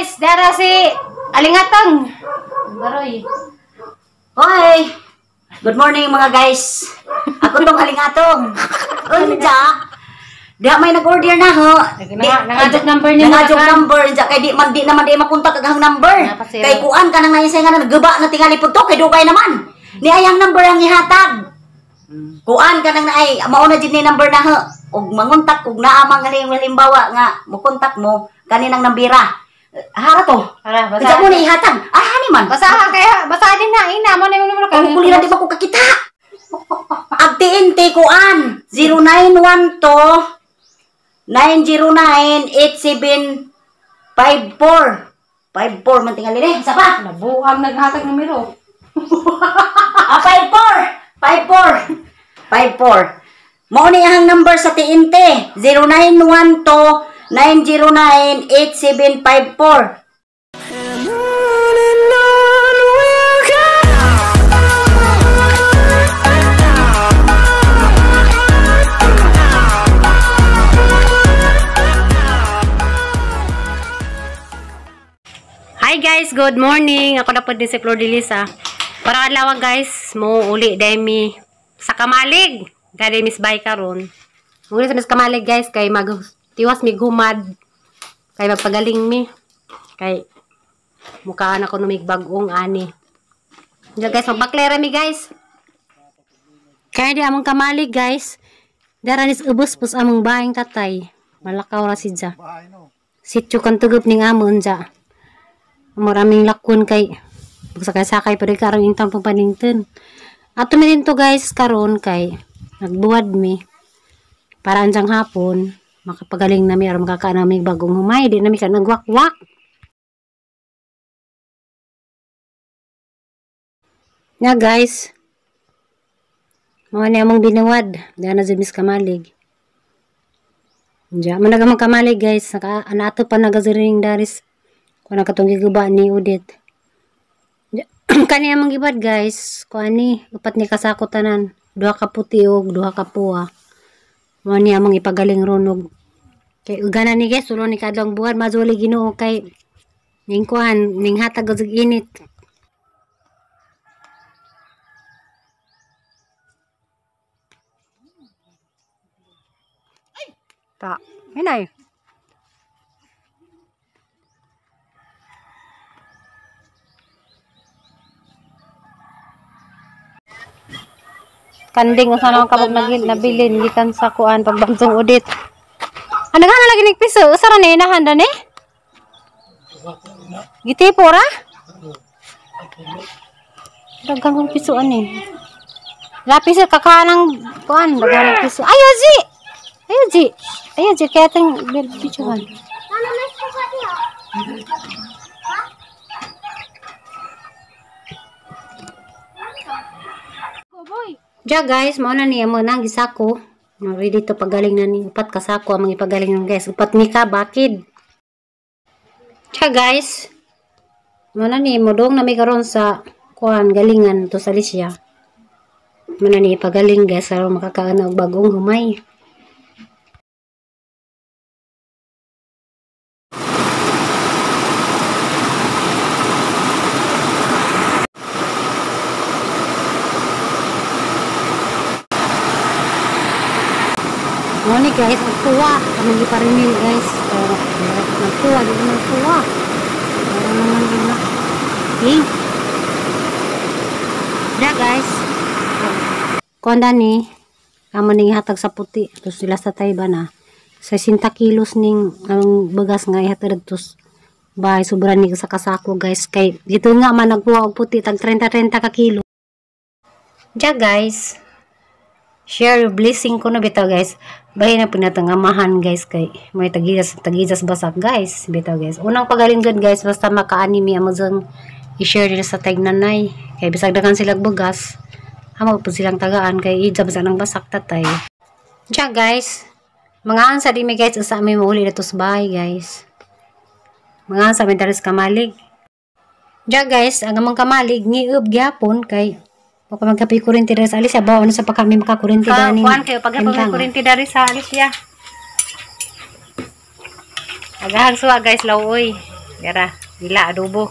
Guys, dara si Alingatong. Baroy. Hoy! Good morning mga guys. Ako tong Alingatong. Unja. Diha may nag-order na ho. Nangadot number ni Nangadot number unja kay di man di naman di makontak ang number. Kay kuan ka nang naisay nga nagguba na tingali pud to kay dugay naman. Ni ayang number ang ihatag. Kuan ka nang naay mao na jud ni number na ho. Og mangontak og naa man halimbawa nga mo kontak mo kaninang nambira. Hara to. Hara, basa. Unja mo na ihatag. Ah, hani man. Basa kaya, basa din na ina mo na yung numero kay. Ang kulira di ba ko kakita. Ag TNT kuan 0912 909 8754. 54 man tingali ni. Sa pa? Nabuang naghatag numero. Ah, 54. 54. 54. Mao ni ang number sa TNT 0912 909 8754. Hi guys, good morning. Ako na po din si Flor de Lisa. Para adlaw guys, mo uli demi sa kamalig. Dali Miss Bay karon. Uli sa Miss Kamalig guys kay mag tiwas mi gumad. Kay magpagaling mi. Kay mukhaan ako numig bag-ong ani. Diyan guys, magbaklera mi guys. Kaya di among kamalig guys. Daranis ubos pus among baing tatay. Malakaw ra sidya. Sityo kan tugup ning amon dya. Maraming lakon kay magsakay-sakay pa rin karong yung tampong panington. Ato mi din to guys karon kay nagbuwad mi para anjang hapon makapagaling nami aron makakaan nami bagong humay, di nami ka nagwakwak. Nya guys, mao ni among binuwad diha na jud mis kamalig. Diya man nagamang kamalig guys, naka anato pa nagaziring daris kuan katong giguba ni Udit. Kani among gibad guys, kuani upat ni kasako tanan, duha ka puti og duha ka puwa. Mao ni among ipagaling ronog. Kay ugana ni guys, tulo ni kadlong buwan mazuli Ginoo kay ning kuan ning hatag og init. Ta, hinay. Kanding usa naman kabog nabilin gikan sa kuan pagbagsong Udit. Ano nga lagi nig piso? Usa ra ni inahan da ni? Gitipo ra? Daghang kong piso ani. Lapis sa kakanang kuan daghang piso. Ayo ji. Ayo ji. Ayo ji kaya tang picturean. Ja guys, mao na niya mo nang gisako. No, ready to pagaling na ni upat kasako ang ipagaling ng guys. Upat ni ka bakid. Ja guys, mao na ni modong na mi karon sa kuan galingan to sa Alicia. Mao na ni ipagaling guys aron makakaan og bagong humay. Moni guys, nagkuha. Kami giparinil guys. Pero nagkuha, di ko nagkuha. Pero naman din na. Okay. Ya guys. Kuan ni, amo ning ihatag sa puti. Tapos sila sa Taiba na. 60 kilos ning ang bagas nga ihatag dagtos. Bay, sobra ni sa kasako guys. Kay dito nga man nagkuha og puti tag 30-30 ka kilo. Ya guys. Share your blessing ko na bitaw guys. Bahin na pinatangamahan guys kay may tagijas basak guys bitaw guys. Unang pagaling gud guys basta makaanimi Amazon i-share nila sa tagnanay kay bisag daghan sila bugas amo pud silang tagaan kay ijab sa nang basak tatay. Diya guys, mga ansa di mi guys usa mi mouli dito sa bahay guys. Mga ansa mi daris kamalig. Diya guys, ang among kamalig ngiub gyapon kay baka magkapi kuryente dari sa Alicia ba ano sa pa kami makakuryente dani. Kuan kayo pag may kuryente dari sa Alicia. Agahang suwa guys lawoy. Dara, ila adobo.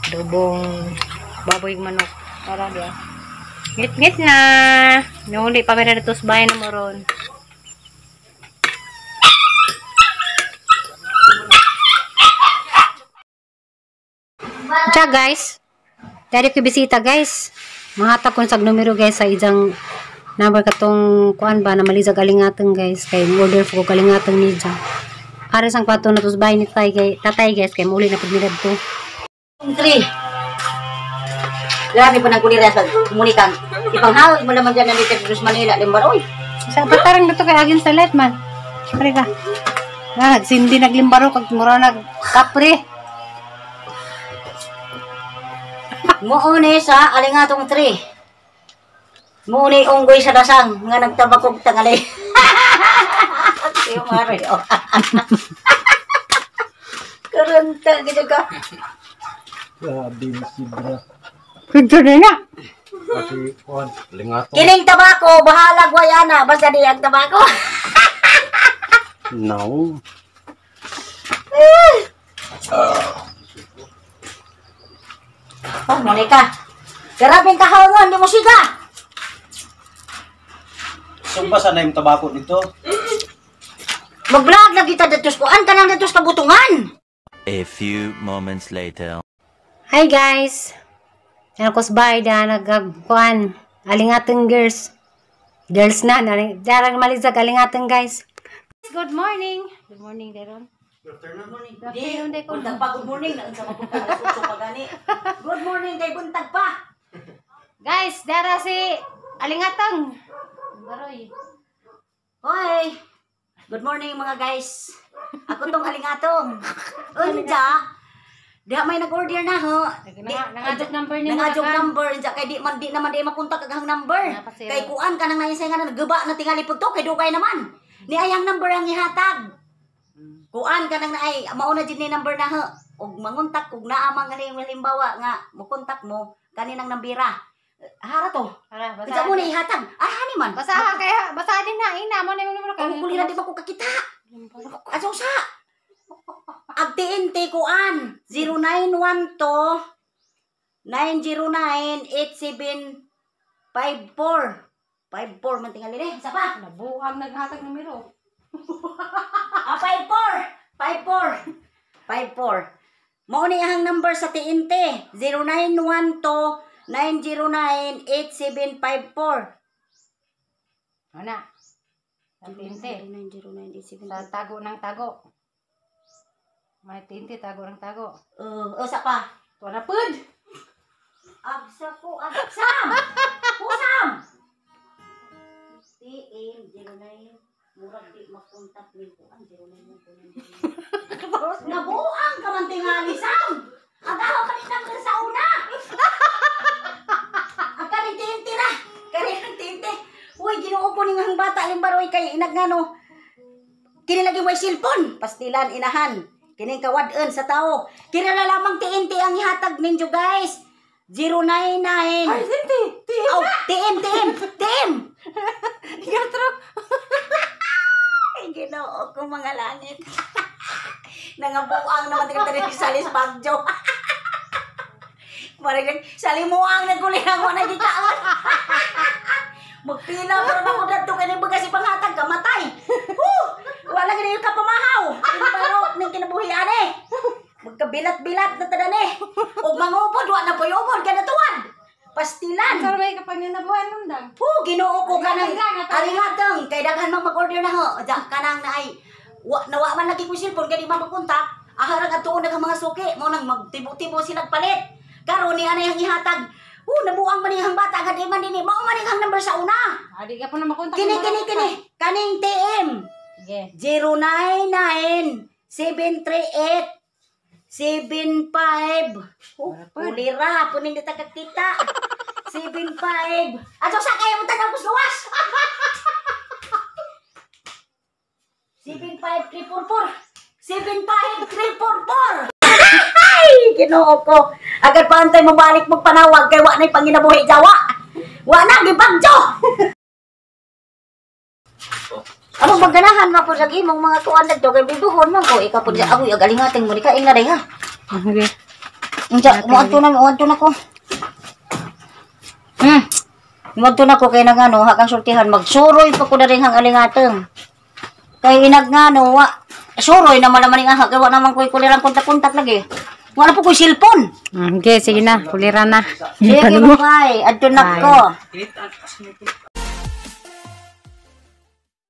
Adobong baboy manok. Tara dia. Ngit-ngit na. Nuli pa meron dito sa bahay na moron. Tsa guys. Dari ko bisita guys. Mahatag kon sag numero guys sa isang number katong kuan ba na malizag alingateng guys kay order ko kalingateng niya. Para sang kwato na tos bahay ni tay kay tatay guys kay muli na pud mi dadto. 3. Grabe po ng kulira sa komunikan. Ipanghawag mo naman dyan na dito sa Manila, limbar, oy. Sa patarang dito kay agin sa light man. Pare ka. Na nagsindi naglimbaro kag mura nag kapre. Muuni sa alingatong 3. Muuni unggoy sa dasang nga nagtabakog tangali. Siyo mare. Karanta gid ka. Grabe si bra. Picture na. Kasi kuan, lingato. Kining tabako, bahala guayana, basta di ang tabako. No. Oh, Monica. Grabing kahawangan, di mo siga. Sumba sa na yung tabako nito. Mag-vlog na kita datos ko. Anta nang datos kabutungan. A few moments later. Hi guys. Yan ko sa bahay da nagkuan alingateng girls. Girls na darang malizag alingateng guys. Good morning. Good morning Deron. Good morning. Di, buntag pa. Good morning. Naunsa mapunta alas 8 pa gani. Good morning kay buntag pa. Guys, dara si alingateng. Baroy. Hoy. Good morning mga guys. Ako tong alingatong. Unja. Diha may nag-order na ho. Nangadjok number ni Nangadjok number unja kay di man di naman di makontak ang number. Kay kuan kanang naisay nga nagguba na tingali pud to kay dugay naman. Ni ayang number ang ihatag. Kuan kanang naay mauna jud ni number na ho. Og mangontak og naa man halimbawa nga mokontak mo kaninang nambira. Hara to. Hara, basa. Mo ni ihatag. Ah, hani man. Basahan kaya, basahan din na ina mo na yung numero kay. Kulira di ba ko kakita. Aso sa Ag TNT kuan 0912 909 8754. 54 man tingali ni. Sa pa? Nabuang naghatag numero. Ah, 54. 54. 54. Mao ni ang number sa TNT 0912 909 8754. Ana. Sa TNT. 909 8754. Sa tago ng tago. May TNT, tago ng tago. Sa pa. Tuwa na pud. Agsa ko, agsam. Pusam. TM 09 murag di makontak ni ko ang 09. Nabuang ka man tingali sam. Ang awa pa rin number sa una. Ang kaning TNT ra. Kaning TNT. Uy, Ginoo ko ning ang bata limbaroy kay inagngano. Kini lagi way cellphone, pastilan inahan. Kining kawad-en sa tao. Kini na lamang TNT ang ihatag ninyo guys. 099. Ay, TNT. TM. Oh, TM, TM, TM. Gatro. Ay, Ginoo ko mga langit. Nangabuang naman tingnan tayo sa Salis Bagjo. Marigag, salimuang nagkulihan ko na gikaon. Magpila pero na ko dadto kay baga si panghatag kamatay. Huh! Wala gani yung kapamahaw. Pero ning kinabuhian eh. Magkabilat-bilat na tadan eh. Og mangubod wa na poy ubod ganatuan. Pastilan. Sar may kapanginabuhan nundang. Huh, Ginoo ko kanang alingateng kay daghan mang mag-order na ho. Ja kanang naay wa nawa man lagi ko cellphone kay di man makontak. Aharang adtuon na mga suki mo nang magtibo-tibo sila palit. Karon ni anay ang ihatag. Nabuang man ang bata nga di man dinhi. Mao man ang number sa una. Adi ka po na makontak. Kini kini kini kaning TM. Sige. 099 738 75. Oh, kulira puning dita kakita. 75. Ato sa kaya mo tanaw kus luwas. 75344. 75344. Ay, Ginoo ko. Agad pa antay mo balik magpanawag kay wa nay panginabuhi jawa. Wa na gibagyo. Ano maganahan man po sa imong mga kuan dadto kay bibuhon man ko ikaw po siya ako agalingating mo ni kain na day ha. Okay. Unsa moadto na moadto na ko. Moadto na ko kay nangano ha kang sultihan magsuroy pa ko na rin hang alingateng. Kay inag ngano wa suroy naman naman ning aha kay wa naman koy kulirang kontak-kontak lagi. Wala po ko'y cellphone. Okay, sige na. Kulira na. Sige, bye. Adto na ko.